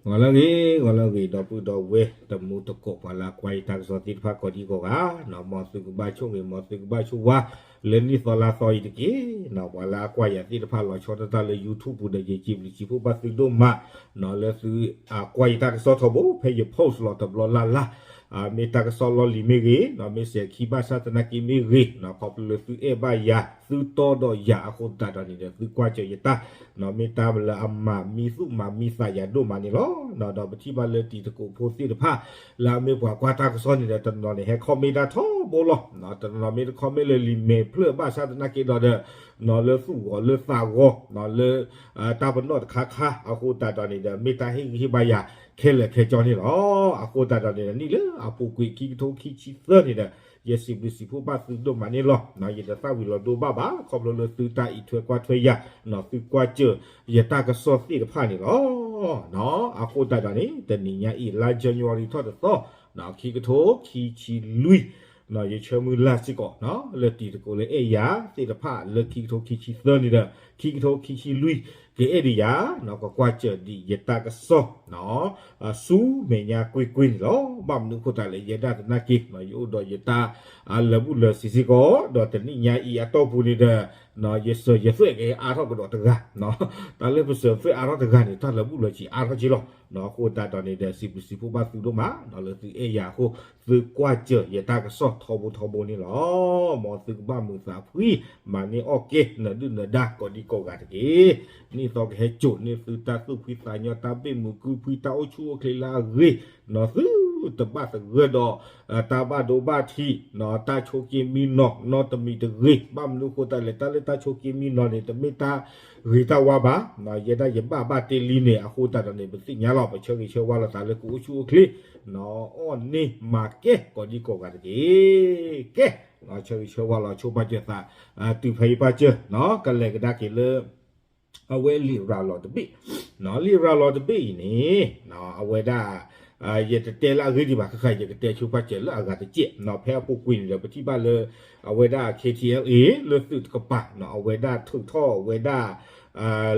ဂီၤလၢအဂ့ၤ ဂီၤလၢအဂ့ၤ ဒီပုၢ်ဒီဝဲၢ်တံၤသကိး ပှၤလၢအကွၢ်ယတၢ်ကစီၣ်သ့ၣ်တဖၣ်ကိးဒံကိးဂၤ, မ်သုကဘၣ်ဆိၣ်ဂ့ၤ မ်သုကဘၣ်ဆိၣ်ဝါ လၢနံၣ်သီလါသီအံၤတက့ၢ်. ပှၤလၢအကွၢ်ယၤသ့ၣ်တဖၣ် လီၤဆီဒၣ်တၢ်လၢ YouTube ပူၤဒီး ယစံးဘျုးစံးဖှိၣ်ဘၣ်သုဒိၣ်မး လၢသုကွၢ်ယတၢ်ကစီၣ်ထီဘိ ဖဲယ post လီၤတဘျီလၢ်လၢ် မ့ၢ်တၢ်ကစီၣ်လီၢ်လံၤမ့ၢ်ဂ့ၤ, မ့ၢ်စဲၤခံဘၣ်ဆၣ်သနာ်က့မ့ၢ်ဂ့ၤ, ခီဖျိလၢသုအဲၣ်ဘၣ်ယၤ သုတီဒီးယၤအဃိသတးဒီးန့ၣ်ဒီး သုကွၢ်စၢၤယတၢ်, မ့ၢ်တၢ်လၢအမၤမံသူၣ်မၤမံသးယၤဒိၣ်မးန့ၣ်လီၤ. ဒီးပထံၣ်ဘၣ်လၢတံၤသကိးဖိသ့ၣ်တဖၣ် လၢအမ့ၢ်ပှၤကွၢ်တၢ်ကစီၣ်န့ၣ်ဒီး တနီၤန့ၣ် ဟဲ comment တၢ်ထီဘိလီၤ. တနီၤမ့ၢ်တ comment လၢလံာ်မဲာ်ဖျၢၣ်ဘၣ်ဆၣ်သနာ်က့ဒီးဒီး လၢသူၣ်ဂီၤလၢသးဂီၤ လၢ တၢ်ပနီၣ်တခါခါ အဃိသတးဒီးန့ၣ်ဒီး မ့ၢ်တၢ်ဟ့ၣ်ဂံၢ်ဟ့ၣ်ဘါယၤခဲလၢာ်ခဲဆ့န့ၣ်လီၤ. အဃိသတးဒီးန့ၣ်ဒီး နံၣ်လၢအပူၤကွံာ်ခံကထိခံဆံသၢန့ၣ်ဒီး ယစံးဘျုးစံးဖှိၣ်ဘၣ်သုဒိၣ်မးန့ၣ်လီၤ. ယတသၣ်ဝံၤလီၤဒိဘၣ်ဘၣ် ခီဖျိလၢသုတၢ်အံးထွဲကွၢ်ထွဲယၤ သုကွၢ်စၢၤယတၢ်ကစီၣ်သ့ၣ်တဖၣ်န့ၣ်လီၤ. အဃိသတးဒီးန့ၣ် တနံၤညါအံၤ လါ January ထီၣ်တသီ ခံကထိခံဆံလွံၢ် ယဆၢမုၢ်လၢ်စ့ၢ်ကီး လၢတံၤသကိးလၢအဲၣ်ယၤသ့ၣ်တဖၣ်လၢခံကထိခံဆံသၢန့ၣ်ဒီး ခံကထိခံဆံလွံၢ် ကအဲၣ်ဒိးယၤ ကကွၢ်စၢၤဒံးယတၢ်ကစီၣ် ဆူမဲာ်ညါကွ့ၢ်ကွ့ၢ်န့ၣ်လီၤ. ဘၣ်မနုၤအဃိသတးလဲၣ် ယဲဒၣ်သနာ်က့ ယအိၣ်ဒီးယတၢ်လၢာ်ဘူၣ်လၢာ်စံးစ့ၢ်ကီး ဒီးတနံၤညါအံၤအတီၢ်ပူၤန့ၣ်ဒီး ယစၢၤယသွဲၣ်ကဟဲအါထီၣ်ကဒီးတဂၤ တၢ်လၢပစၢၤသွဲၣ်အါထီၣ်တဂၤန့ၣ် တၢ်လၢဘူၣ်လၢာ်စံးအါထီၣ်က့လီၤ. အဃိသတးဒီးန့ၣ်ဒီး စံးဘျုးစံးဖှိၣ်ဘၣ်သုဒိၣ်မး လၢသုအဲၣ်ယၤအဃိ သုကွၢ်စၢၤယတၢ်ကစီၣ်ထီဘိထီဘိန့ၣ်လီၤ. မ်သုကဘၣ်မုာ်သးဖှံ မၤန့ၢ်အီၣ်ကဲ နၢၤဒုၣ်နၢၤဒါ ကိးဒံကိးဂၤတက့ၢ်. နံၣ်သီကဟဲစိာ်န့ၢ်သုတၢ်သူၣ်ဖှံသးညီ တၢ်ဘ့ၣ်မုာ်ကုၢ်ဖှံ တၢ်အိၣ်ဆူၣ်အိၣ်ချ့လၢအဂ့ၤ သုတဘၣ်သဂၢၢ်ဒီး တၢ်ဘၣ်ဒိဘၣ်ထံး တၢ်ဆိးက့မံနီၤ နီတမံၤတဂ့ၤ. ဘၣ်မနုၤအဃိသတးလဲၣ် တၢ်လၢတၢ်ဆိးက့မံနီၤန့ၣ် တမ့ၢ်တၢ်ဂ့ၤတၢ်ဝါဘၣ်. ယဲဒၣ်ယဘၣ်ဘၣ်တ့လံန့ၣ် အဃိသတးဒီးန့ၣ် ပသ့ၣ်ညါလီၤ ပဆၢဂ့ၤဆၢဝါလိာ်သးလၢကအိၣ်ဆူၣ်အိၣ်ချ့ အီၣ်န့ၢ်မၤကဲ ကိးဒံကိးဂၤတက့ၢ်. ကဲ ဆၢဂ့ၤဆၢဝါလီၤ ဆိဘၣ်စၢၤသး တုၤဖဲအံၤပၢ်စၢၤ ကလဲၤကဒါက့ၤလၢ အဝဲလံာ်ရၤလီၤတဘ့ၣ်, လံာ်ရၤလီၤတဘ့ၣ်အံၤန့ၣ် အဝဲဒၣ် ယတတဲလၢအဂ့ၢ်ဒံးဘၣ် ခဲခါ ယကတဲဆိပၢ်စၢၤလၢအဂၤတကဲး ဖဲအပူၤကွံာ်န့ၣ်ဒီး ပထံၣ်ဘၣ်လၢ အဝဲဒၣ် KTLA လၢသုးတကပၤ အဝဲဒၣ်ထုးထီၣ်ဝဲဒၣ်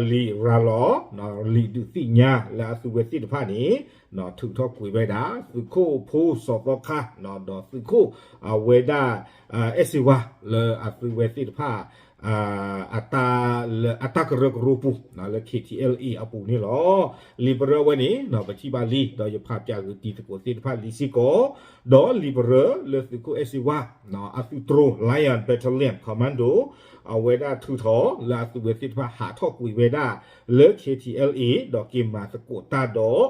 လံာ်ရၤလီၤ လံာ်ဒုးသ့ၣ်ညါလၢအသုဝဲသ့ၣ်တဖၣ်န့ၣ် ထုးထီၣ်ကွံာ်ဝဲဒၣ် သုးခိၣ်ဖိစီၤသီခါ ဒီးသုးခိၣ်အဝဲဒၣ် အဲၣ်စ့ဝါ လၢအသုဝဲသ့ၣ်တဖၣ် အတၢ်လၢအတၢ်ကရၢကရိပူၤ လၢ KTLA အပူၤန့ၣ်လီၤ. လံာ်ပရၢဝဲန့ၣ် ပထံၣ်ဘၣ်လံ ဒီးယဖးပၠးဂ့ၤတံၤသကိးသ့ၣ်တဖၣ်လံစ့ၢ်ကီး ဒီးလံာ်ပရၢလၢသုးခိၣ်အဲၣ်စ့ဝါ အသုးတြိၤ Lion Battalion Commando အဝဲဒၣ်ထုးထီၣ်လၢအသုးဝဲသ့ၣ်တဖၣ်ဟးထီၣ်ကွံာ်ဝဲဒၣ် လၢ KTLA ဒီးက့ၤမၤသကိးတၢ်ဒီး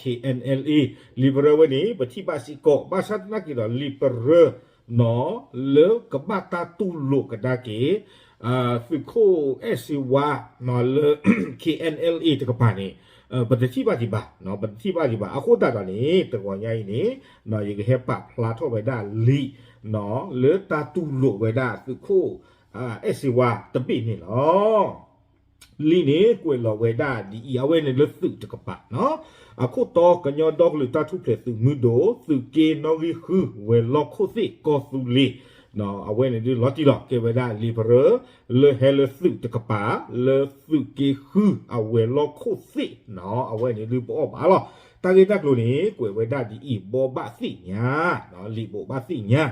KNLA လံာ်ပရၢဝဲန့ၣ် ပထံၣ်ဘၣ်စ့ၢ်ကီး ဘၣ်ဆၣ်သနာ်က့ဒီး လံာ်ပရၢ လၢကဘၣ်တၢ်တူၢ်လိာ်ကဒါက့ၤ သုးခိၣ်အဲၣ်စ့ဝါ လၢ KNLA တကပၤန့ၣ် ပတထံၣ်ဘၣ်ဒံးဘၣ်, ပတထံၣ်ဘၣ်ဒံးဘၣ်. အဃိသတးဒီးန့ၣ် တဂီၤညါအံၤန့ၣ် ယကဟဲပာ်ဖျါထီၣ်ဝဲဒၣ်လံာ် လၢတၢ်တူၢ်လိာ်ဝဲဒၣ်သုးခိၣ် အဲၣ်စ့ဝါတဘ့ၣ်န့ၣ်လီၤ. လံာ်န့ၣ်ကွဲးလီၤဝဲဒၣ်ဒ်အံၤ, အဝဲန့ၣ်လၢသုးတကပၤ, အခိၣ်တီ ကညီဒီကလုာ်တၢ်ထူၣ်ဖျဲးသုးမုၢ်ဒိၣ် သုးက့နီၣ်ဂံၢ်ဃု ဝဲၤလီၢ်ခိၣ်သ့ၣ်ကီၢ်သူလ့ၤ, အဝဲန့ၣ်ဒုးလီၤတံၢ်လီၤ ကဲဝဲဒၣ်လံာ်ပရၢ လၢဟဲလၢသုးတကပၤ လၢသုးက့ဃုအဝဲၤလီၢ်ခိၣ်သ့ၣ်, အဝဲန့ၣ်ဒုးပအီၣ်ဘၣ်လီၤ. တၢ်ဂ့ၢ်တၢ်ကျိၤန့ၣ် ကွဲးဝဲဒၣ်ဒ်အံၤ, ဘိးဘၣ်သ့ၣ်ညါ, လံာ်ဘိးဘၣ်သ့ၣ်ညါ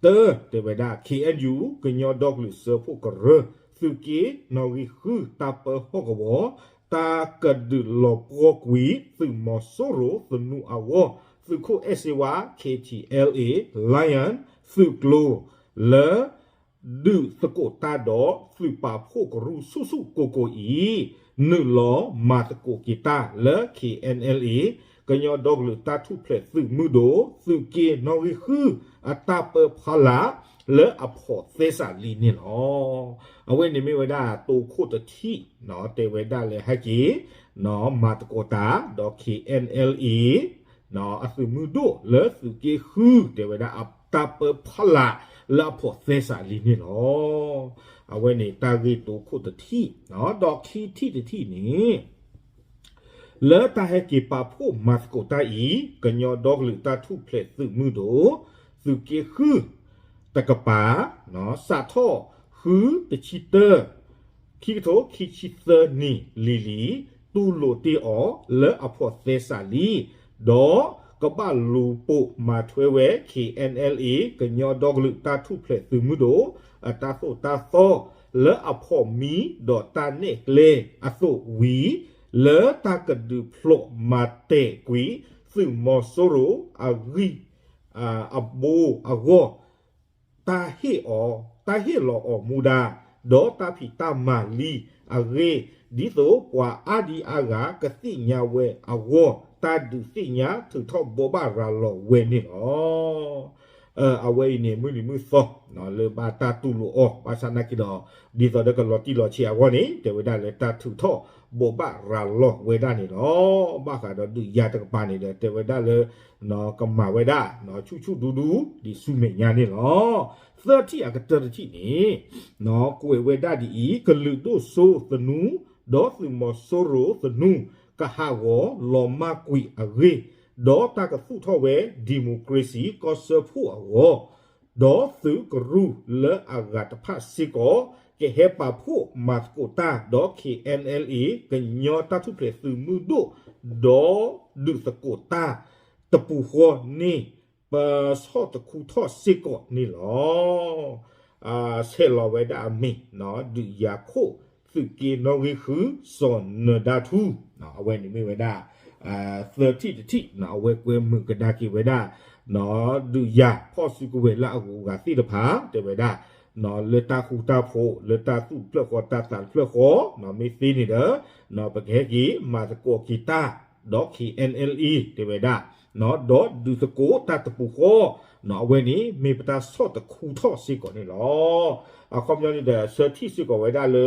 တၢ် တဲဝဲဒၣ် KNU ကညီဒီကလုာ်စၢဖှိၣ်ကရၢ သုးက့နီၣ်ဂံၢ်ဃု တၢ်ပၢဟီၣ်ကဝီၤ တၢ်ကဒုးလီၤပှီၢ်ကွံာ် သုးမီၤစိရိၤသနူအဂီၢ် သုးခိၣ်အဲၣ်စ့ဝါ KTLA Lion သုးကျိၤ လၢ ဒုးသကိးတၢ်ဒီးသုးပာ်ဖှိၣ်ကရူၢ်ဆူၣ်ဆူၣ်ကိၢ်ကိၢ်အံၤ နုာ်လီၤမၤသကိးက့ၤတၢ်လၢ KNLA ကညီဒီကလုာ်တၢ်ထူၣ်ဖျဲးသုးမုၢ်ဒိၣ် သုးက့နီၣ်ဂံၢ်ဃု အတၢ်ပၢဖီလာ် လၢအဖိးသဲစးလံန့ၣ်လီၤ. အဝဲန့ၣ်မ့ၢ်ဝဲဒၣ်တိခိၣ်တထံၣ် တဲဝဲဒၣ်လၢဟဲက့ၤ မၤသကိးတၢ်ဒီး KNLA အသုးမုၢ်ဒိၣ်လၢသုးက့ဃု တဲဝဲဒၣ်အတၢ်ပၢဖီလာ်လၢအဖိးသဲစးလံန့ၣ်လီၤ. အဝဲန့ၣ်တၢ်ဂ့ၢ်တိခိၣ်တထံၣ်, ဒီးခံထံၣ်တထံၣ်န့ၣ် လၢတၢ်ဟဲက့ၤပာ်ဖှိၣ်မၤသကိးတၢ်အံၤ ကညီဒီကလုာ်တၢ်ထူၣ်ဖျဲးသုးမုၢ်ဒိၣ် သုးက့ဃု တကပၤ စးထီၣ်ဃုတဆံတၢ ခံကထိခံဆံသၢနံၣ်လံၤလံၤ တူၢ်လိာ်တ့ၢ်အီၤလၢအဖီၣ်သဲစးလံ, ဒီးကဘၣ်လူၤပိာ်မၤထွဲဝဲ KNLA ကညီဒီကလုာ်တၢ်ထူၣ်ဖျဲးသုးမုၢ်ဒိၣ် အတၢ်သိၣ်တၢ်သီ လၢအဖီၣ်မံဒီးတၢ်နဲၣ်ကျဲအသိးဝံၤ, လၢတၢ်ကဒုးဖျိးမၤတဲာ်ကွံာ်သုးမီၤစိရိၤအဂံၢ် အဘိအဂီၢ် တၢ်ဟ့ၣ်အီၤ, တၢ်ဟ့ၣ်လီၤအီၤမူဒါ, ဒီးတၢ်ဖံးတၢ်မၤလံအဂ့ၢ်, ဒ်သိးပှၤအါဒံအါဂၤကသ့ၣ်ညါဝဲအဂီၢ်, တၢ်ဒုးသ့ၣ်ညါထုးထီၣ်ဘိးဘၣ်ရၤလီၤဝဲန့ၣ်လီၤ. အဝဲအံၤန့ၣ် မုၢ်နံၤမုၢ်သီ လၢဘၣ်တၢ်တူၢ်လိာ်အီၤ, ဘၣ်ဆၣ်နာ်က့ဒီး ဒ်သိးဒီးကလီၤတံၢ်လီၤဆဲးအဂီၢ်န့ၣ် တဲဝဲဒၣ်လၢတၢ်ထုးထီၣ်ဘိးဘၣ်ရၤလီၤဝဲဒၣ်န့ၣ်လီၤ. ဘၣ်ဃးဒီးဒုးယၤတကပၤန့ၣ်ဒီး တဲဝဲဒၣ်လၢ ကမၤဝဲဒၣ် ဆူၣ်ဆူၣ်ဒူဒူ ဒ်ဆူမဲာ်ညါန့ၣ်လီၤ. သၢထံၣ်အကတၢၢ်တထံၣ်န့ၣ် ကွဲးဝဲဒၣ်ဒ်အံၤ, ကလုာ်ဒိၣ်စိသနူ ဒီးသုးမီၤစိရိၤသနူ ကဟးဂီၤလီၤမၢ်ကွံာ်အဂ့ၢ်, ဒီးတၢ်ကသူၣ်ထီၣ်ဝဲ democracy ကီၢ်စၢဖှိၣ်အဂီၢ်, ဒီးသုးကရူၢ်လၢအဂၤတဖၣ်စ့ၢ်ကီး ကဟဲပာ်ဖှိၣ်မၤသကိးတၢ်ဒီး KNLA ကညီတၢ်ထူၣ်ဖျဲးသုးမုၢ်ဒိၣ် ဒီးဒုးသကိးတၢ်တပူၤဃီန့ၣ် ပဆီၣ်တခူထီၣ်စ့ၢ်ကီးန့ၣ်လီၤ. ဆဲးလီၤဝဲဒၣ်အမံၤ ဒုးယၤခိၣ်သုးက့နီၣ်ဂံၢ်ဃု စီၤနၢၤဒါထူ အဝဲန့ၣ်မ့ၢ်ဝဲဒၣ် သၢထံၣ်တထံၣ် အဝဲကွဲမုာ်ကဒါက့ၤဝဲဒၣ် ဒုးယၤဖီၣ်စုကဝဲၤလၢအဂုၤအဂၤသ့ၣ်တဖၣ် တဲဝဲဒၣ် လၢတၢ်ဃူတၢ်ဖိး လၢတၢ်သူၣ်တဖျၢၣ်ဃီ တၢ်သးတဖျၢၣ်ဃီ မ့ၢ်သ့န့ၣ်ဒီး ပကဟဲက့ၤမၤသကိးက့ၤတၢ် ဒီး KNLA တဲဝဲဒၣ် ဒီးဒုးသကိးတၢ်တပူၤဃီ အဝဲန့ၣ်မ့ၢ်ပတၢ်ဆီၣ်တခူထီၣ်စ့ၢ်ကီးန့ၣ်လီၤ. အခီပညီန့ၣ်ဒီး ဆၢထံၣ်စ့ၢ်ကီးဝဲဒၣ်လၢ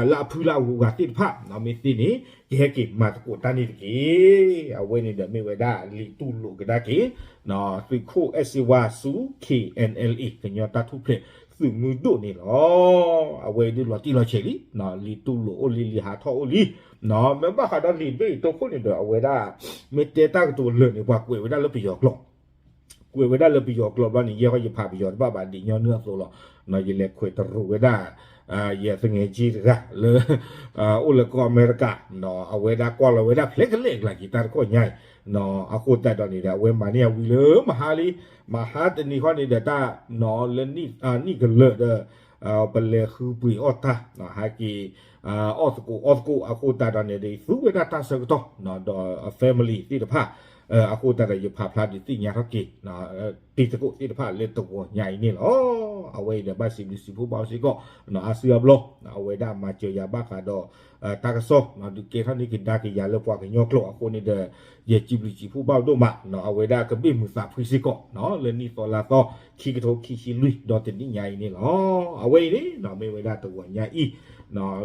လၢအဖုလၢအဂုၤအဂၤသ့ၣ်တဖၣ် မ့ၢ်သ့န့ၣ် ကဟဲက့ၤမၤသကိးတၢ်န့ၣ်တက့ၢ်. အဝဲန့ၣ်ဒီးမ့ၢ်ဝဲဒၣ်လံာ်တူၢ်လိာ်ကဒါက့ၤ သုးခိၣ်အဲၣ်စ့ဝါဆူ KNLA ကညီတၢ်ထူၣ်ဖျဲးသုးမုၢ်ဒိၣ်န့ၣ်လီၤ. အဝဲဒုးလီၤတံၢ်လီၤဆဲးလံ လံာ်တူၢ်လိာ်အိၣ်လံ လံာ်ဟးထီၣ်အိၣ်လံ မ့ၢ်ဘၣ်ဃးဒီးလံာ်တဘ့ၣ်အံၤတိခိၣ်န့ၣ်ဒီး အဝဲဒၣ် မ့ၢ်တဲတၢ်ကတိၤလၢာ်န့ၣ် ပှၤကွဲးဝဲဒၣ်လၢပယီၤကျိာ် ကွဲးဝဲဒၣ်လၢပယီၤကျိာ်ဘျီန့ၣ် ယဲဃီယဖးပယီၤတဘၣ်ဘၣ် ဒ်ညီနုၢ်အသိးလီၤ. ယလဲၤခွဲးတရူးဝဲဒၣ် ယသငယ်ချင်းတဂၤလၢ အိၣ်လၢကီၢ်အမဲရကၤ အဝဲဒၣ်ကွၢ်လီၤဝဲဒၣ်ဖျဲးကလဲာ်ကျါက့ၤတၢ်တခီညါအံၤ အဃိသတးဒီးန့ၣ်ဒီး အဝဲမၤန့ၢ်အဝံၤလၢမဟါလံ မဟါတနံၤဃီန့ၣ်ဒီးတၢ် လၢနံၣ်ကလၢာ်ဒီး ပလဲၤဃုပှ့ၤအီၣ်တၢ် ဟဲက့ၤ အီၣ်သကိးအီသကိး အဃိသတးဒီးန့ၣ်ဒီး သူဝဲဒၣ်တၢ်ဆၢကတီၢ် ဒီး family သ့ၣ်တဖၣ် အဃိသတးဒီးယဖးဖျါဒုးသ့ၣ်ညါထီၣ်က့ၤ တံၤသကိးသ့ၣ်တဖၣ်လၢတဂီၤညါအံၤန့ၣ်လီၤ. အဝဲအံၤဒီးဘၣ်စံးဘျုးစံးဖှိၣ်ဘၣ်စ့ၢ်ကီး အါစုအါဘျီ အဝဲဒၣ်မၤစၢၤယၤဘၣ်ဃးဒီး တၢ်ကစီၣ် ဒုးကဲထီၣ်န့ၢ်ကဒါက့ၤယၤလၢပှၤကညီကျိာ်အဃိန့ၣ်ဒီး ယစံးဘျုးစံးဖှိၣ်ဘၣ်ဒိၣ်မး အဝဲဒၣ်ကဘ့ၣ်မုာ်သးဖှံစ့ၢ်ကီး လၢနံၣ်သီလါသီ ခံကထိခံဆံလွံၢ် ဒီးတနံၣ်ညါအံၤန့ၣ်လီၤ. အဝဲအံၤန့ၣ် မ့ၢ်ဝဲဒၣ်တဂီၤညါအံၤ လံာ်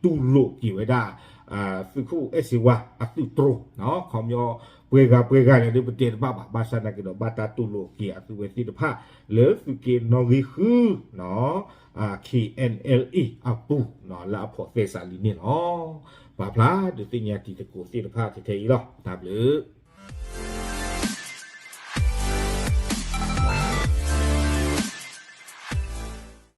တူၢ်လိာ်က့ၤဝဲဒၣ် သုးခိၣ်အဲၣ်စ့ဝါအသုးတြိၤ ခီပညီ ပှဲၤဂၤပှဲၤဂၤလဲၣ်ဒီးပတဲတဘၣ်ဘၣ် ဘၣ်ဆၣ်သနာ်က့ဒီး ဘၣ်တၢ်တူၢ်လိာ်က့ၤအသုးဝဲသ့ၣ်တဖၣ် လၢသုးက့နီၣ်ဂံၢ်ဃု KNLA အပူၤ လၢအဖီၣ်သဲစးလံန့ၣ်လီၤ. ပာ်ဖျါဒုးသ့ၣ်ညါတံၤသကိးသ့ၣ်တဖၣ်ထဲထဲအံၤလီၤ. တၢ်ဘျုး